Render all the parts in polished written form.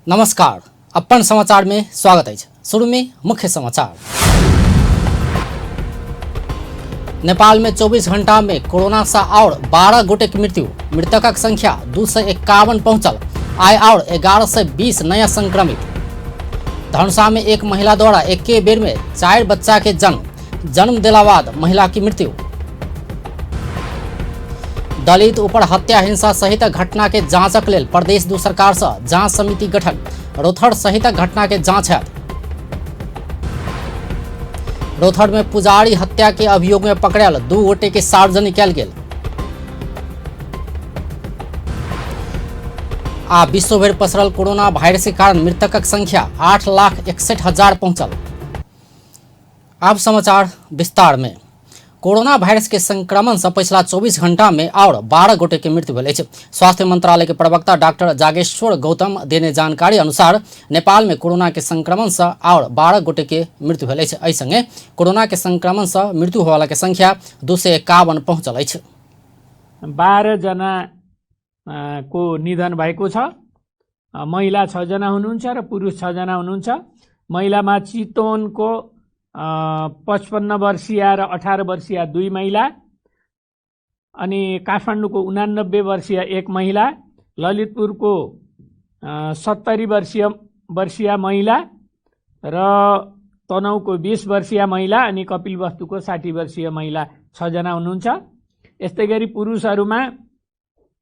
नमस्कार, अपन समाचार में स्वागत अछि। शुरू में मुख्य समाचार। नेपाल में 24 घंटा में कोरोना से और 12 गोटे के मृत्यु, मृतकक संख्या 251 पहुंचल। आइ और 1120 नया संक्रमित। धनुषा में एक महिला द्वारा एके बेर में 4 बच्चा के जन्म, जन्म देला बाद महिला की मृत्यु। दलित ऊपर हत्या हिंसा सहित घटना के जांचक लेल प्रदेश दू सरकार से जांच समिति गठन, रोथड़ सहित घटना के जांच हैत। रोथड़ में पुजारी हत्या के अभियोग में पकड़ल 2 गोटे के सार्वजनिक कयल गेल। आ विश्व भरि पसरल कोरोना वायरस के कारण मृतकक संख्या 8,61,000 पहुंचल। आब समाचार विस्तार में। कोरोना वायरस के संक्रमण से पिछला 24 घंटा में और 12 गोटे के मृत्यु भेल अछि। स्वास्थ्य मंत्रालय के प्रवक्ता डॉक्टर जागेश्वर गौतम देने जानकारी अनुसार नेपाल में कोरोना के संक्रमण से और 12 गोटे के मृत्यु भेल अछि। एहि संगे कोरोना के संक्रमण से मृत्यु होवाला के संख्या 251 पहुंचल अछि। 12 जना को निधन भएको छ। महिला 6 जना हुनुहुन्छ र पुरुष 6 जना हुनुहुन्छ। महिलामा चितवनको 55 वर्षीय र 18 वर्षीय 2 महिला अनि काठमाडौँको 89 वर्षीय 1 महिला, ललितपुरको 70 वर्षीय महिला र तनहुँको 20 वर्षीय महिला अनि कपिलवस्तुको 60 वर्षीय महिला 6 जना हुनुहुन्छ। यस्तै गरी पुरुषहरूमा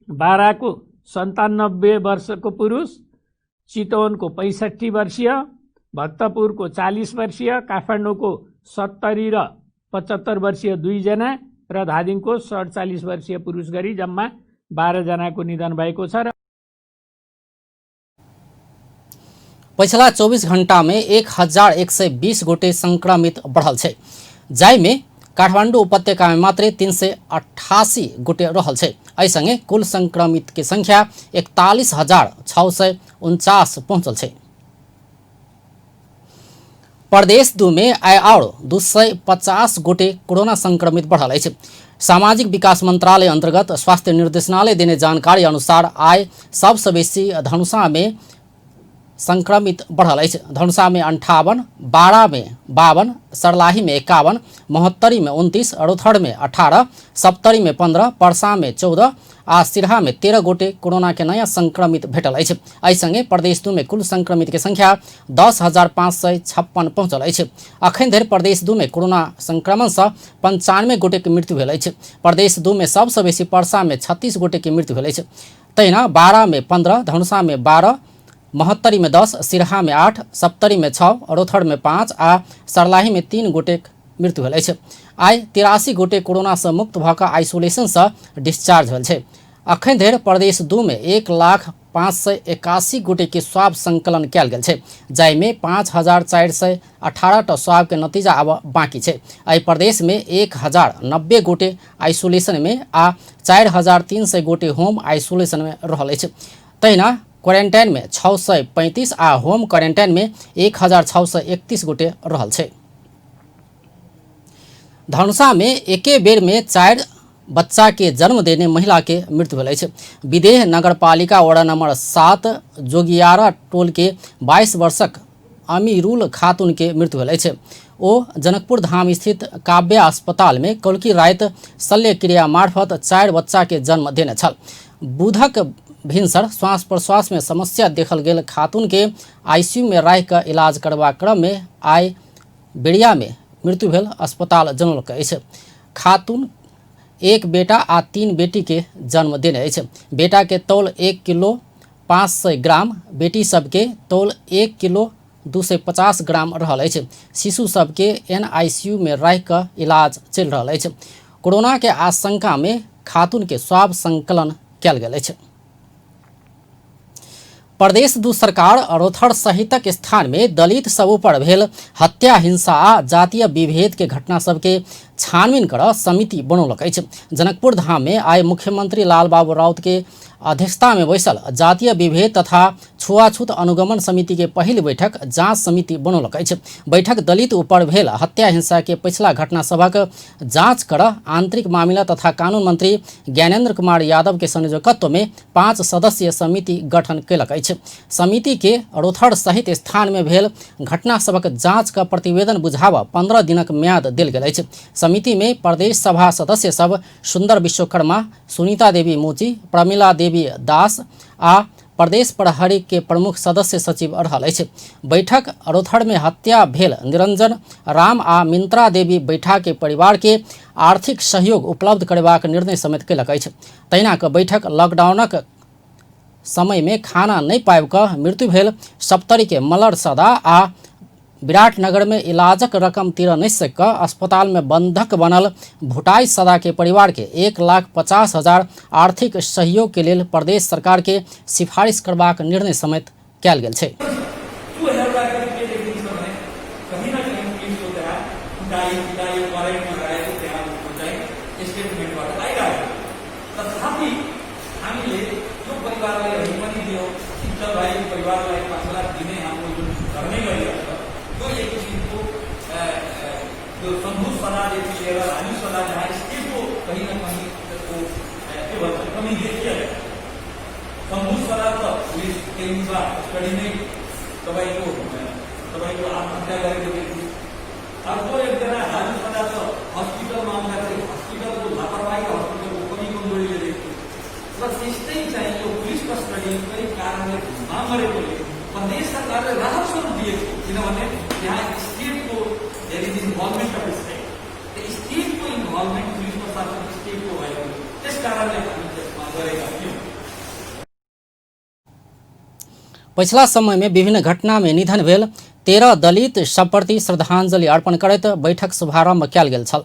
बाराको 97 वर्षको पुरुष, चितवनको 65 वर्षीय, भक्तपुरको 40 वर्षीय, काठमाडौँको 70 र 75 वर्षीय 2 जना र धादिङको 47 वर्षीय पुरुष गरी जम्मा 12 जनाको निधन भएको छ। र पछिला 24 घंटा में 1120 गोटे संक्रमित बढ़ल छै, जाहिमे काठमाडौँ उपत्यका में मात्रै 388 गोटे रहल छै। एहि संगे कुल संक्रमित के संख्या 41,649 पहुंचल छै। प्रदेश 2 में आइ और 250 गोटे कोरोना संक्रमित बढ़ल अछि। सामाजिक विकास मंत्रालय अंतर्गत स्वास्थ्य निर्देशनालय देने जानकारी अनुसार आइ सबसँ बेसी धनुषा में संक्रमित बढ़ल अछि। धनुषा में 58, बारा में 52, सर्लाही में 51, महोत्तरी में 29, रौथड़ में 18, सप्तरी में 15, परसा में 14 आ सिरहा में 13 गोटे कोरोना के नया संक्रमित भेटल अछि। एहि संगे प्रदेश 2 में कुल संक्रमित के संख्या 10,556 पहुंचल अछि। अखन धरि प्रदेश 2 में कोरोना संक्रमण से 95 गोटे के मृत्यु भेल अछि। प्रदेश 2 में सबसँ बेसी परसा में 36 गोटे के मृत्यु भेल अछि। तहिना बारा में 15, धनुषा में 12, महोत्तरी में 10, सिरहा में 8, सप्तरी में 6, रौथड़ में 5 आ सर्लाही में 3 गोटे मृत्यु भेल अछि। आइ 83 गोटे कोरोना से मुक्त भऽ कऽ आइसोलेशन से डिस्चार्ज भेल छै। अखन धरि प्रदेश 2 में 1,05,81 गोटे के स्वाब संकलन कयल गेल छै, जाहिमे 5,418 टा स्वाब के नतीजा आब बाकी छै। एहि प्रदेश में 1,090 गोटे आइसोलेशन में आ 4,300 गोटे होम आइसोलेशन में रहल अछि। तहिना क्वारेंटाइन में 635 आ होम क्वारेंटाइन में 1,631 गोटे रहल छै। धनुषा में एके बेर में 4 बच्चा के जन्म देने महिला के मृत्यु भेल अछि। विदेह नगरपालिका वार्ड नंबर 7 जोगियारा टोल के 22 वर्षक अमीरुल खातून के मृत्यु भेल अछि। ओ जनकपुर धाम स्थित काव्या अस्पताल में कौलकी राति शल्य क्रिया मार्फत 4 बच्चा के जन्म देने छल। बुधक भिनसर श्वास प्रश्वास में समस्या देखल गेल खातून के आईसीयू में राखि कऽ इलाज करबाक क्रम में आइ बेरिया में मृत्यु भेल अस्पताल जनौलक अछि। खातून 1 बेटा आ 3 बेटी के जन्म देने अछि। बेटा के तौल 1 किलो 500 ग्राम, बेटी सबके तौल 1 किलो 250 ग्राम रहल अछि। शिशु सबके एनआईसीयू में राखि कऽ इलाज चलि रहल अछि। कोरोना के आशंका में खातून के स्वाब संकलन कयल गेल अछि। प्रदेश 2 सरकार रोथड़ सहितक स्थान में दलित सब ऊपर भेल हत्या, हिंसा आ जातीय विभेद के घटना सबके छानबीन कर समिति बनौलक अछि। जनकपुर धाम में आइ मुख्यमंत्री लालबाबू राउत के अध्यक्षता में बैसल जातीय विभेद तथा छुआछूत अनुगमन समिति के पहिल बैठक जांच समिति बनौलक अछि। बैठक दलित ऊपर भेल हत्या हिंसा के पछिला घटना सभक जांच कर आंतरिक मामिला तथा कानून मंत्री ज्ञानेन्द्र कुमार यादव के संयोजकत्व में 5 सदस्यीय समिति गठन कयलक अछि। समिति के रोथड़ सहित स्थान में भेल घटना सभक जांच क प्रतिवेदन बुझाव 15 दिनक म्याद देल गेल अछि। समिति में प्रदेश सभा सदस्य सब सुंदर विश्वकर्मा, सुनीता देवी मोची, प्रमिला देवी दास आ प्रदेश प्रहरी के प्रमुख सदस्य सचिव रहल अछि। बैठक रोथड़ में हत्या भेल निरंजन राम आ मिंत्रा देवी बैठा के परिवार के आर्थिक सहयोग उपलब्ध करेबाक निर्णय समेत कयलक अछि। तहिना क बैठक लॉकडाउनक समय में खाना नहि पाबि कऽ मृत्यु भेल सप्तरी के मलर सदा आ विराटनगर में इलाजक रकम तीर नहि सकि कऽ अस्पताल में बंधक बनल भुटाई सदा के परिवार के 1,50,000 आर्थिक सहयोग के लेल प्रदेश सरकार के सिफारिश करबाक निर्णय समेत कयल गेल छै। त्यो हेर्दाखेरि के देखिन्छ भने कहीँ न कहीँ पुलिसको त्यहाँ कुटाइ पिटाइ करेन्ट लगाएको त्यहाँ उसको चाहिँ स्टेटमेन्टबाट आइरहेको। तथापि हामीले त्यो परिवारलाई अहिले पनि दियौँ, ठिक छ भाइ, परिवारलाई 5 लाख दिने हाम्रो जुन निर्णय गरिएको छ त्यो एक किसिमको त्यो शम्भु सदादेखि लिएर राजु सदा जहाँ स्टेटको कहीँ न कहीँ त्यसको के भन्छ कमी देखियो। शम्भु सदा त पुलिस केही कस्टडी नै तपाईँको आत्महत्या गरेको देखियो। अर्को एकजना राजु सदा त हस्पिटलमा आउँदाखेरि हस्पिटलको लापरवाही र हस्पिटलको कमी कमजोरीले देखियो। र त्यस्तै चाहिँ यो पुलिस कस्टडीकै कारणले नमरेकोले प्रदेश सरकारले राहत स्वरूप दिएको, किनभने त्यहाँ स्टेटको there is involvement of state, स्टेटको इन्भल्भमेन्ट पुलिस प्रशासन स्टेटको भएको त्यस कारणले हामी त्यसमा गरेका थियौँ। पछिला समय में विभिन्न घटना में निधन भेल 13 दलित सबप्रति श्रद्धांजलि अर्पण करैत बैठक शुभारंभ कयल गेल छल।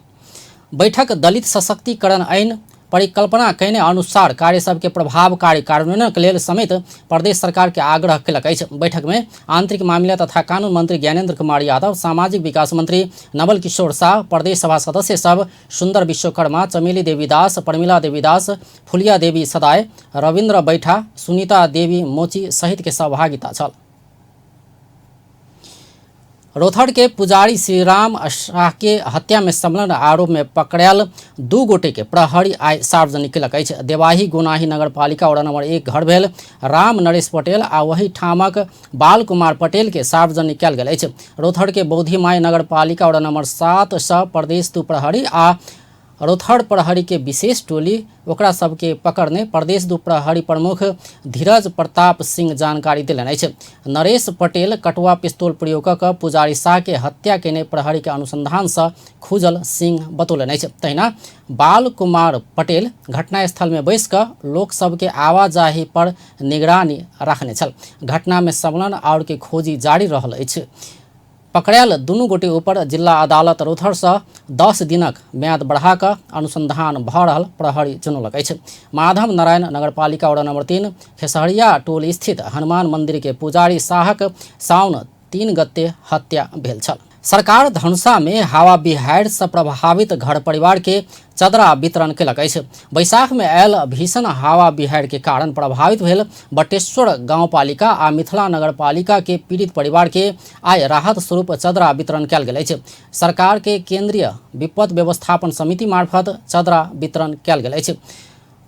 बैठक दलित सशक्तिकरण ऐन परिकल्पना कयने अनुसार कार्य सबके प्रभावकारी कार्यान्वयनक लेल समेत प्रदेश सरकार के आग्रह कयलक अछि। बैठक में आंतरिक मामिला तथा कानून मंत्री ज्ञानेन्द्र कुमार यादव, सामाजिक विकास मंत्री नवल किशोर शाह, प्रदेश सभा सदस्य सब सुंदर विश्वकर्मा, चमेली देवी दास, प्रमिला देवी दास, फुलिया देवी सदाय, रविन्द्र बैठा, सुनीता देवी मोची सहित के सहभागिता छल। रोथड़ के पुजारी श्रीराम शाह के हत्या में संलग्न आरोप में पकड़ायल 2 गोटे के प्रहरी आइ सार्वजनिक कयलक अछि। देवाही गोनाही नगरपालिका वडा नंबर 1 घर भेल राम नरेश पटेल आ वही ठामक बाल कुमार पटेल के सार्वजनिक कयल गेल अछि। रोथड़ के बौद्धिमाई नगरपालिका वडा नंबर 7 सँ प्रदेश 2 प्रहरी आ रोथड़ प्रहरी के विशेष टोली ओकरा सबके पकड़ने प्रदेश 2 प्रहरी प्रमुख धीरज प्रताप सिंह जानकारी देलनि अछि। नरेश पटेल कटुआ पिस्तौल प्रयोग कऽ पुजारी शाह के हत्या केने प्रहरी के अनुसंधान सँ खुजल सिंह बतौलनि अछि। तहिना बाल कुमार पटेल घटनास्थल में बैस कऽ लोक सबके आवाजाही पर निगरानी राखने छल। घटना में संलग्न और के खोजी जारी रहल अछि। पकड़ायल दुनू गोटे ऊपर जिला अदालत रोथड़ सँ 10 दिनक म्याद बढ़ा कऽ अनुसंधान भऽ रहल प्रहरी जनौलक अछि। माधव नारायण नगरपालिका वडा नंबर 3 खेसहरिया टोल स्थित हनुमान मंदिर के पुजारी शाहक साउन 3 गते हत्या भेल छल। सरकार धनुषा में हवा बिहाड़ि सँ प्रभावित घर परिवार के चदरा वितरण कयलक अछि। बैसाख में आयल भीषण हवा बिहाड़ि के कारण प्रभावित भेल बटेश्वर गाउँपालिका आ मिथिला नगरपालिका के पीड़ित परिवार के आइ राहत स्वरूप चदरा वितरण कयल गेल अछि। सरकार के केंद्रीय विपद व्यवस्थापन समिति मार्फत चदरा वितरण कयल गेल अछि।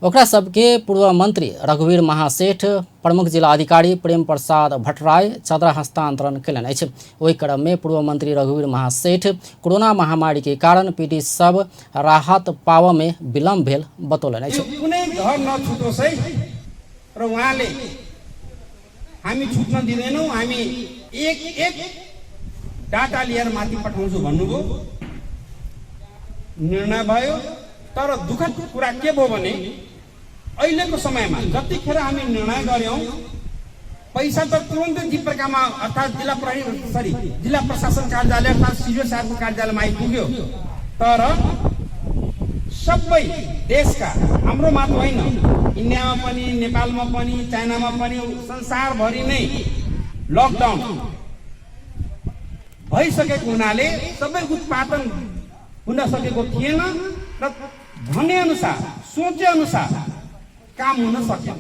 ओकरा सबके पूर्व मंत्री रघुवीर महासेठ, प्रमुख जिला अधिकारी प्रेम प्रसाद भट्टराय चदरा हस्तांतरण कयलनि अछि। ओहि क्रम में पूर्व मंत्री रघुवीर महासेठ कोरोना महामारी के कारण पीड़ित सब राहत पाबऽ में विलम्ब भेल बतौलनि अछि। कुनै घर नछुटोस् है र उहाँले हामी छुट्न दिँदैनौँ, हामी एक एक डाटा लिएर माथि पठाउँछु भन्नुभयो, निर्णय भयो। तर दुःखद कुरा के भयो भने अहिलेको समयमा जतिखेर हामी निर्णय गर्यौँ पैसा त तुरन्तै जिप्रकामा अर्थात् जिल्ला प्रहरी सरी जिल्ला प्रशासन कार्यालय अर्थात् सिडिओ साहबको कार्यालयमा आइपुग्यो। तर सबै देशका, हाम्रो मात्र होइन, इन्डियामा पनि, नेपालमा पनि, चाइनामा पनि, संसारभरि नै लकडाउन भइसकेको हुनाले सबै उत्पादन हुन सकेको थिएन र भनेअनुसार सोचे अनुसार काम हुन सकेन।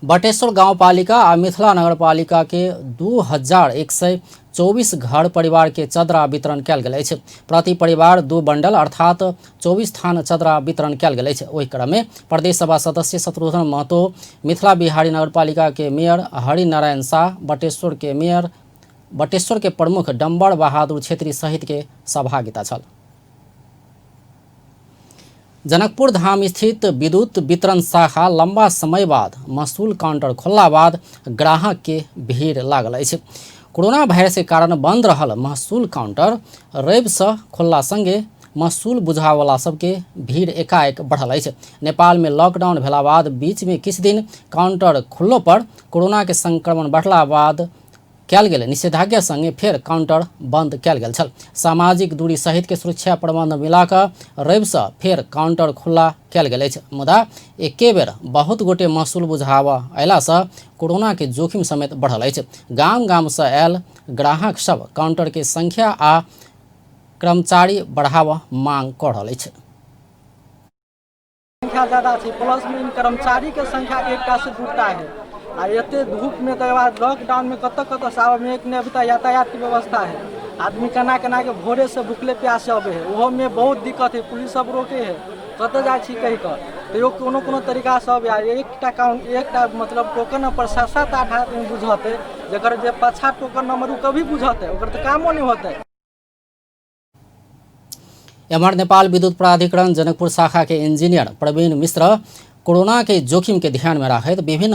बटेश्वर गाउँपालिका आ मिथिला नगरपालिका के 2124 घर परिवार के चदरा वितरण कयल गेल अछि। प्रति परिवार 2 बंडल अर्थात 24 थान चदरा वितरण कयल गेल अछि। ओहि क्रम में प्रदेश सभा सदस्य शत्रुघ्न महतो, मिथिला बिहारी नगरपालिका के मेयर हरिनारायण शाह, बटेश्वर के मेयर बटेश्वर के प्रमुख डम्बर बहादुर छेत्री सहित के सहभागिता छल। जनकपुर धाम स्थित विद्युत वितरण शाखा लंबा समय बाद महसूल काउंटर खोलला बाद ग्राहक के भीड़ लागल अछि। कोरोना वायरस के कारण बंद रहल महसूल काउंटर रवि से खोलला संगे महसूल बुझावला सबके भीड़ एकाएक बढ़ल अछि। नेपाल में लॉकडाउन भेला बाद बीच में किछु दिन काउंटर खुललो पर कोरोना के संक्रमण बढ़ला बाद कयल गेल निषेधाज्ञा संगे फेर काउंटर बंद कयल गेल छल। सामाजिक दूरी सहित के सुरक्षा प्रबंध मिलाकऽ रविसँ फेर काउंटर खुला कयल गेल अछि। मुदा एके बेर बहुत गोटे महसूल बुझाबऽ अयलासँ कोरोना के जोखिम समेत बढ़ल अछि। गाम गामसँ आयल ग्राहक सब काउंटर के संख्या आ कर्मचारी बढ़ाबऽ मांग कऽ रहल अछि। संख्या ज़्यादा छै, प्लस में कर्मचारी के संख्या 1 से 2 है। आ एते धूप में तकर बाद लॉकडाउन में कतऽ कतऽ से आबऽ में एक नहि अभी तक यातायात के व्यवस्था है। आदमी केना केना के भोरे से भुखले प्यासे अबे है, ओहो में बहुत दिक्कत है, पुलिस सब रोके है कतऽ जाइ छी कहि कऽ, तैयो कोनो कोनो तरीका से अबे। आ एकटा काउंट एकटा मतलब टोकन पर 7-7 8 आदमी बुझतै, जकर जे पाछा टोकन नंबर ओ कभी बुझतै, ओकर तऽ कामो नहि होतै। एम्हर नेपाल विद्युत प्राधिकरण जनकपुर शाखा के इंजीनियर प्रवीण मिश्र कोरोना के जोखिम के ध्यान में राखैत विभिन्न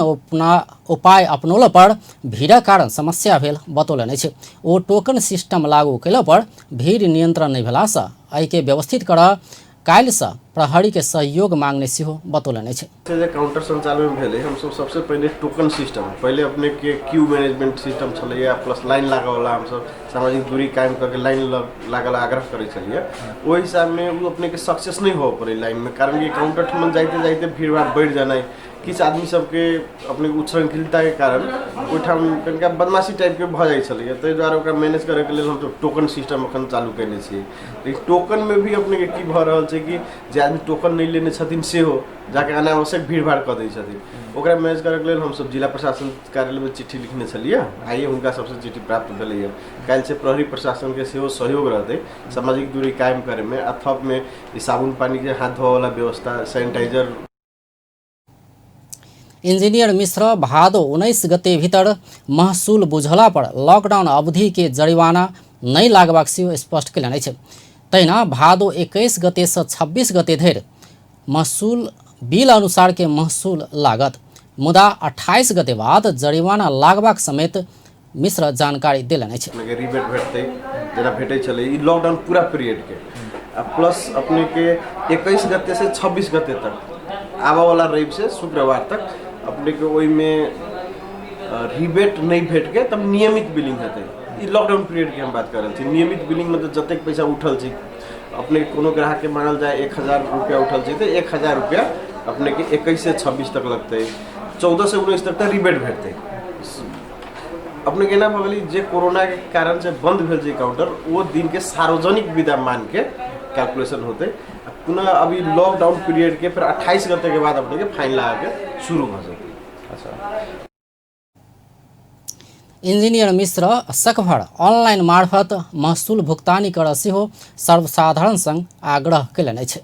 उपाय अपनौला पर भीड़क कारण समस्या भेल बतौलनि अछि। ओ टोकन सिस्टम लागू कयला पर भीड़ नियंत्रण नहि भेलासँ एहिके व्यवस्थित करऽ काल्हिसँ प्रहरी के सहयोग मांगने सेहो बतौलनि अछि। जे काउंटर संचालन भेलै, हमसब सबसे पहिले टोकन सिस्टम, पहिले अपने के क्यू मैनेजमेंट सिस्टम छलैया, प्लस लाइन लागऽवला, हमसब सामाजिक दूरी कायम करके लाइन लागल आग्रह करै छलियै। ओहि हिसाबमे ओ अपने के सक्सेस नहि होबऽ पड़ै लाइनमे, कारण कि काउंटर ठमन जाइते जाइते भीड़ भाड़ बढ़ि जेनाइ, किछु आदमी सबके अपने उच्छृंखलताके कारण ओहिठाम कनिका बदमाशी टाइपके भऽ जाइ छलैया। ताहि दुआरे ओकरा मैनेज करैके लेल हमसब टोकन सिस्टम एखन चालू कयने छियै। लेकिन टोकनमे भी अपनेके की भऽ रहल छै कि जे आदमी टोकन नहि लेने छथिन सेहो जाके अनावश्यक भीड़ भाड़ कऽ दै छथिन। ओकरा मैनेज करैके लेल हमसब जिला प्रशासन कार्यालयमे चिट्ठी लिखने छलियै, आइए हुनका सबसँ चिट्ठी प्राप्त भेलैए। काल्हिसँ प्रहरी प्रशासनके सेहो सहयोग रहतै सामाजिक दूरी कायम करैमे, आ थपमे ई साबुन पानीके हाथ धोअवला व्यवस्था, सैनिटाइजर। इंजीनियर मिश्र भादो 19 गते भीतर महसूल बुझला पर लॉकडाउन अवधि के जरिमाना नहि लागबाक सेहो स्पष्ट कयलनि अछि। तहिना भादो 21 गते से 26 गते धरि महसूल बिल अनुसार के महसूल लागत, मुदा 28 गते बाद जरिमाना लागबाक समेत मिश्र जानकारी देलनि अछि। अपनेके रिबेट भेटतै जेना भेटै छलै ई लॉकडाउन पूरा पीरियडके, आ प्लस अपनेके 21 गते से 26 गते तक आबऽवला रवि से शुक्रवार तक अपनेके ओहिमे रिबेट नहि भेटके तब नियमित बिलिंग हेतै। ई लॉकडाउन पीरियडके हम बात कर रहल छी। नियमित बिलिंग मतलब जतेक पैसा उठल छै अपनेके कोनो ग्राहकके मानल जाय 1000 रुपया उठल छै तऽ 1000 रुपया अपनेके 21 से 26 तक लगतै, 14 से 19 तक तऽ रिबेट भेटतै। अपने एना भऽ गेलै जे कोरोनाके कारण से बंद भेल छै काउंटर, ओ दिनके सार्वजनिक विदा मान के कैलकुलेशन होतै। आ पुनः अभी लॉकडाउन पीरियड के फिर 28 गते के बाद अपने के फाइन लगा के शुरू भऽ जेतै। अच्छा। इंजीनियर मिश्र सकभर ऑनलाइन मार्फत महसूल भुगतानी करऽ सेहो सर्वसाधारण संग आग्रह कयलनि अछि।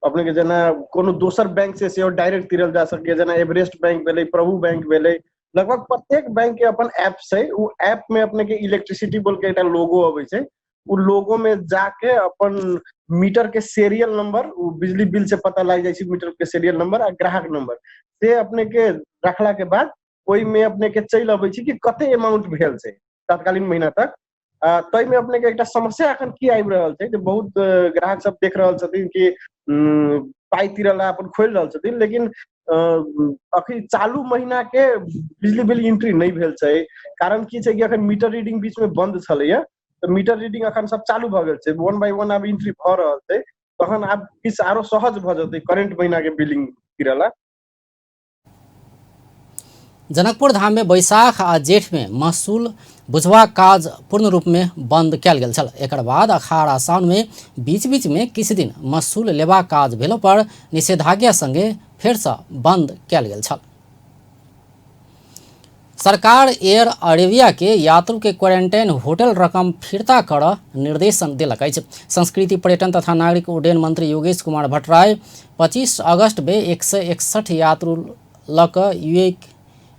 अपने के जेना कोनो दोसर बैंक से सेहो डायरेक्ट तिरल जा सकैए, जेना एवरेस्ट बैंक भेलै, प्रभु बैंक भेलै, लगभग प्रत्येक बैंक के अपन ऐप छै। ओ ऐप में अपने के इलेक्ट्रिसिटी बोल के एकटा लोगो अबै छै, ओ लोगो में जाके अपन मीटर के सीरियल नंबर, ओ बिजली बिल से पता लागि जाइ छै मीटर के सीरियल नंबर आ ग्राहक नंबर से अपने के रखला के बाद ओहिमे अपने के चलि अबै छै कि कते अमाउंट भेल छै तत्कालीन महीना तक। ताहिमे अपने के एकटा समस्या एखन की आबि रहल छै जे बहुत ग्राहक सब देख रहल छथिन कि पाइ तिरला अपन खोलि रहल छथिन, लेकिन अखन चालू महीना के बिजली बिल एंट्री नहि भेल छै। कारण की छै कि अखन मीटर रीडिंग बीच में बंद छलैया, तऽ मीटर रीडिंग अखन सब चालू भऽ गेल छै, 1 बाय 1 आब एंट्री भऽ रहल छै, तखन आब किछु आरो सहज भऽ जेतै करेंट महीना के बिलिंग तिरला। जनकपुर धाम में बैसाख आ जेठ में महसूल बुझबाक काज पूर्ण रूप में बंद कयल गेल छल। एकर बाद अखाड़ आ साउन में बीच बीच में किछु दिन महसूल लेबाक काज भेलो पर निषेधाज्ञा संगे फेरसँ बंद कयल गेल छल। सरकार एयर अरेबिया के यात्रु के क्वारंटाइन होटल रकम फिर्ता कर निर्देशन देलक अछि। संस्कृति पर्यटन तथा नागरिक उड्डयन मंत्री योगेश कुमार भट्टराई 25 अगस्त में 161 यात्रु लऽ कऽ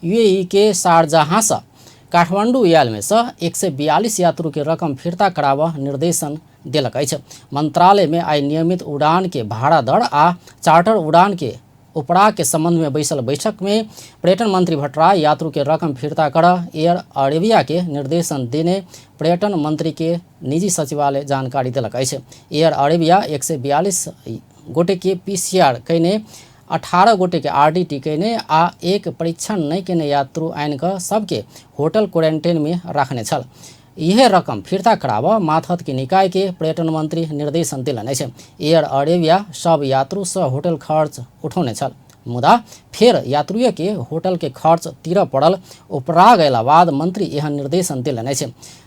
यूएई के शारजहाँसँ काठमांडू आयल में सँ 142 यात्रु के रकम फिर्ता कराबऽ निर्देशन देलक अछि। मंत्रालय में आइ नियमित उड़ान के भाड़ा दर आ चार्टर उड़ान के उपराग के संबंध में बैसल बैठक में पर्यटन मंत्री भट्टराई यात्रु के रकम फिर्ता कर एयर अरेबिया के निर्देशन देने पर्यटन मंत्री के निजी सचिवालय जानकारी देलक अछि। एयर अरेबिया 142 गोटे के पीसीआर कयने, 18 गोटे के आरडीटी कयने आ एक परीक्षण नहि केने यात्रु आनि कऽ सबके होटल क्वारंटाइन में राखने छल। इहे रकम फिर्ता कराबऽ मातहत के निकाय के पर्यटन मंत्री निर्देशन देलनि अछि। एयर अरेबिया सब यात्रु सँ होटल खर्च उठौने छल, मुदा फेर यात्रुए के होटल के खर्च तीरऽ पड़ल उपराग अयला बाद मंत्री एहन निर्देशन देलनि अछि।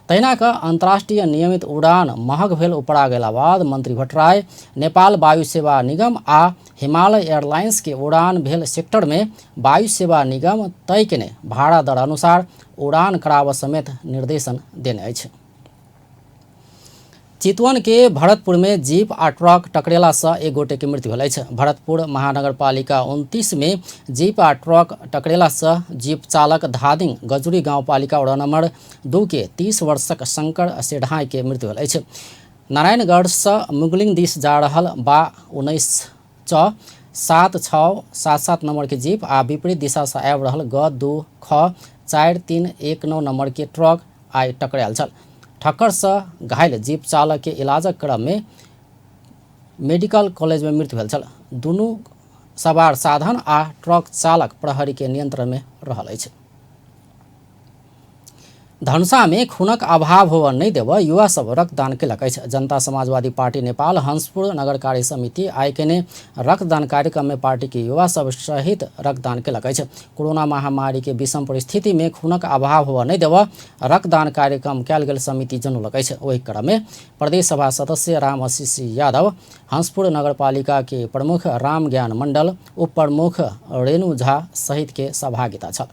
तहिना कऽ अंतर्राष्ट्रीय नियमित उड़ान महग भेल उपराग अयला बाद मंत्री भट्टराई नेपाल वायु सेवा निगम आ हिमालय एयरलाइंस के उड़ान भेल सेक्टर में वायु सेवा निगम तय केने भाड़ा दर अनुसार उड़ान कराबऽ समेत निर्देशन देने अछि। चितवन के भरतपुर में जीप आ ट्रक टकरेला सँ एक गोटे के मृत्यु भेल अछि। भरतपुर महानगरपालिका 29 में जीप आ ट्रक टकरेला सँ जीप चालक धादिंग गजुरी गाउँपालिका वडा नंबर 2 के 30 वर्षक शंकर सेढाई के मृत्यु भेल अछि। नारायणगढ़ सँ मुगलिंग दिस जा रहल बा 19 च 7 6 7 7 नंबर के जीप आ विपरीत दिशा सँ आबि रहल ग 2 ख 4 3 1 9 नंबर के ट्रक आइ टकरायल छल। ठक्कर सँ घायल जीप चालक के इलाजक क्रम में मेडिकल कॉलेज में मृत्यु भेल छल। दुनू सवार साधन आ ट्रक चालक प्रहरी के नियंत्रण में रहल अछि। धनुषा में खूनक अभाव होबऽ नहि देबऽ युवा सब रक्तदान केलक अछि। जनता समाजवादी पार्टी नेपाल हंसपुर नगर कार्य समिति आइ केने रक्तदान कार्यक्रम में पार्टी के युवा सब सहित रक्तदान केलक अछि। कोरोना महामारी के विषम परिस्थिति में खूनक अभाव होबऽ नहि देबऽ रक्तदान कार्यक्रम कयल गेल समिति जनौलक अछि। ओहि क्रम में प्रदेश सभा सदस्य राम आशीष यादव, हंसपुर नगरपालिका के प्रमुख राम ज्ञान मंडल, उप प्रमुख रेणु झा सहित के सहभागिता छल।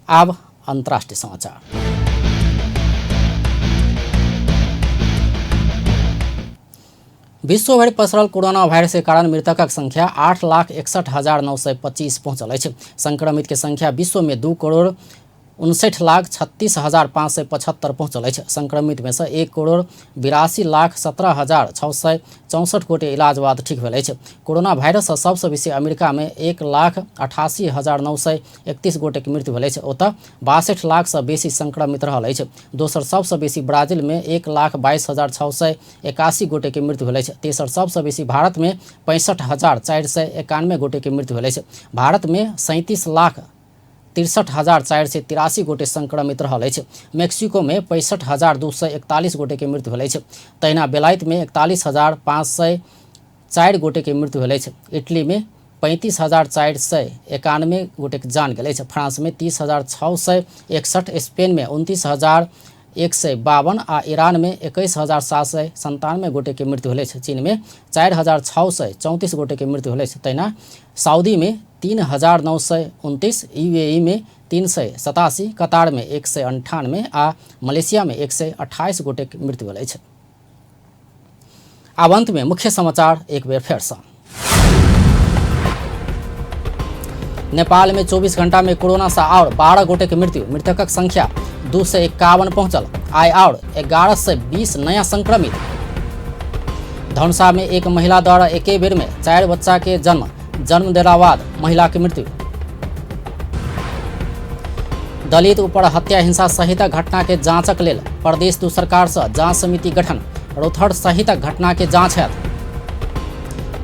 आब अंतर्राष्ट्रीय समाचार। विश्वभरि पसरल कोरोना वायरस के कारण मृतकक संख्या 8,61,925 पहुंचल अछि। संक्रमित के संख्या विश्व में 2,59,36,575 पहुंचल अछि। संक्रमित में से 1,82,17,664 गोटे इलाज बाद ठीक भेल अछि। कोरोना वायरस सँ सबसँ बेसी अमेरिका में 1,88,931 गोटे के मृत्यु भेल अछि। ओतऽ 62 लाख सँ बेसी संक्रमित रहल अछि। दोसर सबसँ बेसी ब्राजील में 1,22,681 गोटे के मृत्यु भेल अछि। तेसर सबसँ बेसी भारत में 65,491 गोटे के मृत्यु भेल अछि। भारत में 37,63,483 गोटे संक्रमित रहल अछि। मेक्सिको में 65,241 गोटे के मृत्यु भेल अछि। तहिना बेलायत में 41,504 गोटे के मृत्यु भेल अछि। इटली में 35,491 गोटे के जान गेल अछि। फ्रांस में 30,661, स्पेन में 29,152 आ ईरान में 21,797 गोटे के मृत्यु भेल अछि। चीन में 4,634 गोटे के मृत्यु भेल अछि। तहिना सऊदी में 3,929, यूएई में 387, कतार में 198 आ मलेशिया में 128 गोटे के मृत्यु भेल अछि। आब अंत में मुख्य समाचार एक बेर फेर सँ। नेपाल में 24 घंटा में कोरोना से और 12 गोटे के मृत्यु, मृतकक संख्या 251 पहुंचल। आइ और 1120 नया संक्रमित। धनुषा में एक महिला द्वारा एके बेर में 4 बच्चा के जन्म, जन्म देला बाद महिला के मृत्यु। दलित ऊपर हत्या हिंसा सहित घटना के जांचक लेल प्रदेश दू सरकार से जांच समिति गठन, रौथहट सहित घटना के जांच हैत।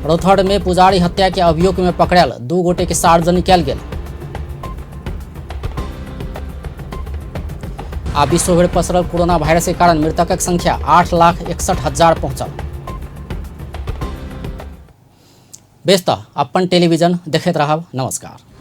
रौथहट में पुजारी हत्या के अभियोग में पकड़ायल 2 गोटे के सार्वजनिक कयल गेल। आ विश्वभरि पसरल कोरोना वायरस के कारण मृतकक संख्या 8,61,000 पहुंचल। बेस तऽ अपन टेलीविजन देखैत रहब। नमस्कार।